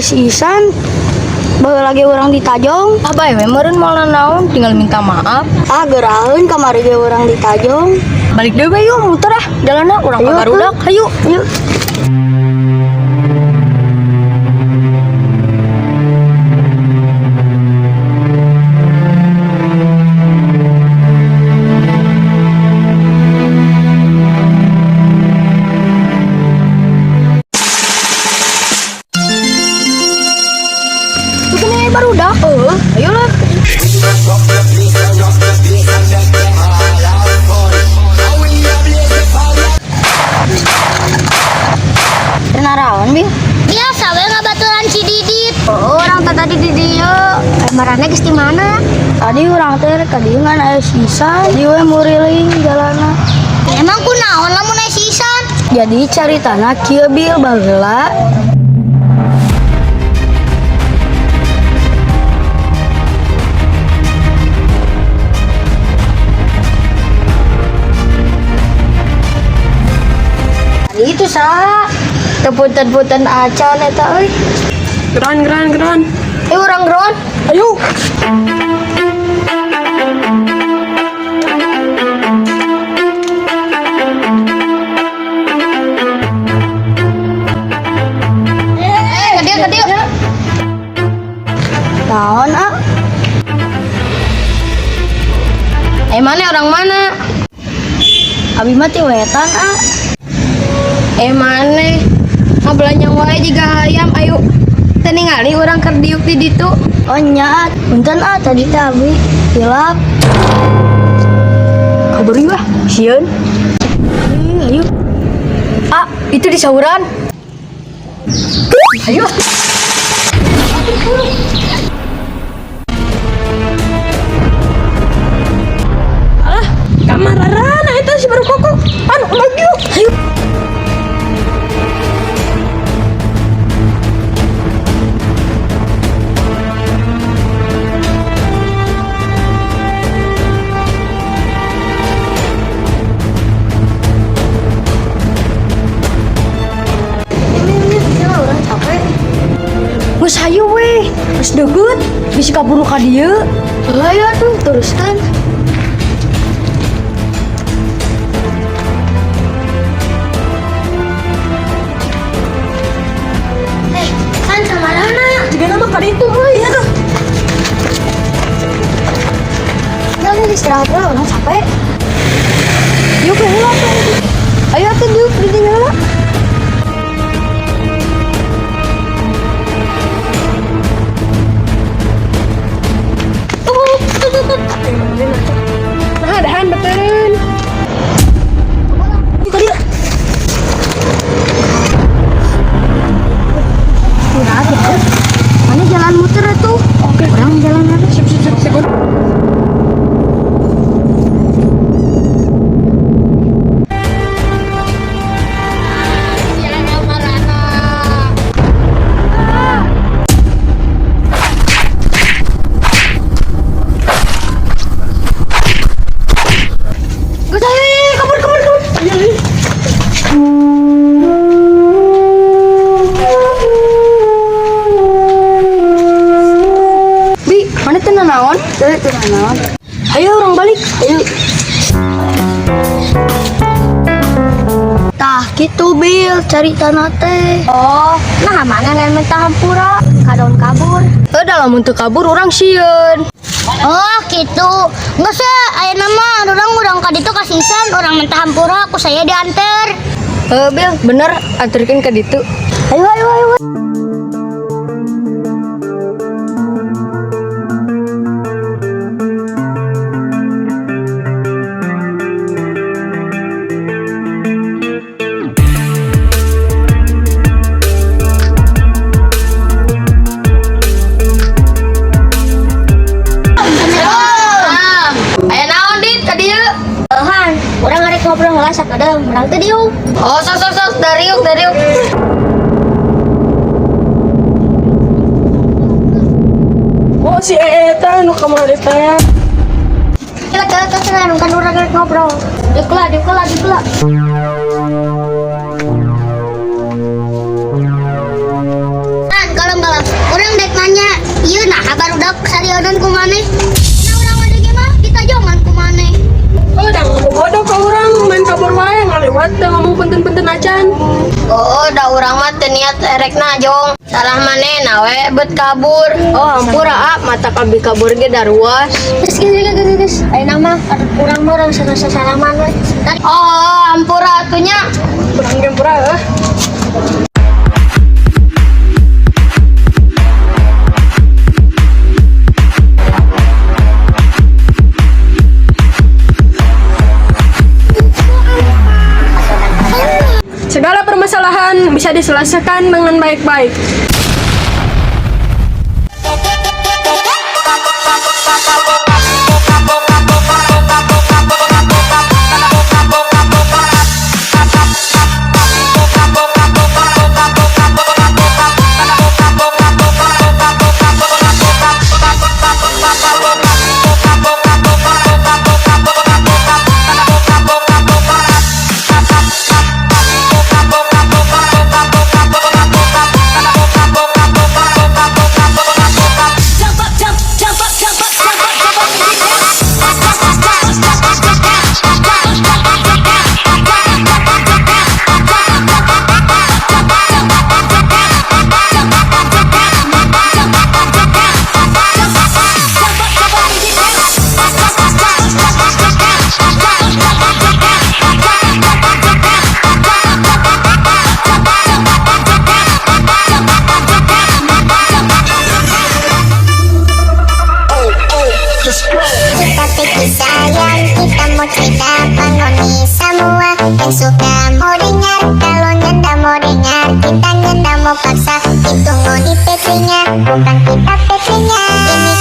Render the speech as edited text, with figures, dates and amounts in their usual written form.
Si Isan. Baheula lagi urang ditajong. Ah bae we meureun moal naon, tinggal minta maaf. Ah geuraeun kamari ge urang ditajong. Balik deui we yuk muter ah jalanna urang ka Ayo, barudak. Hayu. Yuk. Tuh gini barudak. Heeh, ayolah. Naraon Bil? Biasa we ngabaturan si Didit. Oh, urang teh tadi di dieu. Marana geus di mana? Tadi urang teh rek ka dieu ngan aya si Isan. Di we muriling jalanna. Emang kunaon lamun aya si Isan? Jadi caritana kieu Bil baheula. Tadi itu saha? Teu punten-punten acan eta euy. Geron geron geron. Eh urang geron. Ayo. Eh, ka dieu ka dieu. Naon ah? Eh mana orang mana? Abi mah ti wetan ah. Eh mana? Ngabelanjang wae jiga hayam ayo. Teu ningali urang keur diuk di ditu. Oh nya, ah. Punten ah tadi teh abi hilap. Kabur yuk ah, sieun. Ayo. Ah, itu di sauran. Ayo. Alah, kamararana eta si baru koko. Anu lagi yuk. Ayo. Ini urang capek. Geus hayu we, geus deukeut, bisi kaburu ka dieu. Ayo tuh teruskan. Eh, kan kamarana. Jiga nama ka ditu euy. Iya tuh. Jangan istirahat dulu, urang capek. Yuk ke heula tuh. Ayo atuh diuk di dinya heula. Nah, dahan beteun. Yuk ka dieu. Istirahat ya. Mana jalan muter tuh? Oke. Urang jalan ada. Sip sip sip sip. Geus ayo, kabur kabur kabur. Ayo, ayo. Bi, mana teu nanaon? Tuh, tuh naon? Ayo urang balik. Ayo. Tah, gitu Bil, caritana teh. Oh, nah mana lain minta hampura, kadon kabur. Eh, dalam untuk kabur urang sieun. Oh, gitu. Nggak sih, aya nama urang urang ka ditu ka si Isan, urang minta hampura ku saya diantar. Eh, Bil, bener anterkeun ka ditu. Ayo, ayo, ayo. Aya naon dit ka dieu? Han, urang arek ngobrol heula sakedeung, urang teu diuk. Oh, sok sok sok dariuk dariuk. Oh si Eta nu kamari teh. Kira kira kira kan urang arek ngobrol. Diuk lah, diuk lah, diuk lah. Han, kalem kalem. Diheunan ku maneh. Nah urang mah deui mah ditajongan ku maneh. Oh, dah bodoh ka urang main kabur wae ngaliwat teu ngomong punten-punten acan. Oh, da urang mah teu niat erek najong. Salah manehna we bet kabur. Oh, hampura ah, mata abdi kabur ge daruas. Geus geus geus geus geus. Ayeuna mah urang mah urang salaman we. Oh, hampura atuh nya. Urang ge hampura heuh. Segala permasalahan bisa diselesaikan dengan baik-baik. Kita pikir sayang, kita mau cerita penghuni semua yang suka.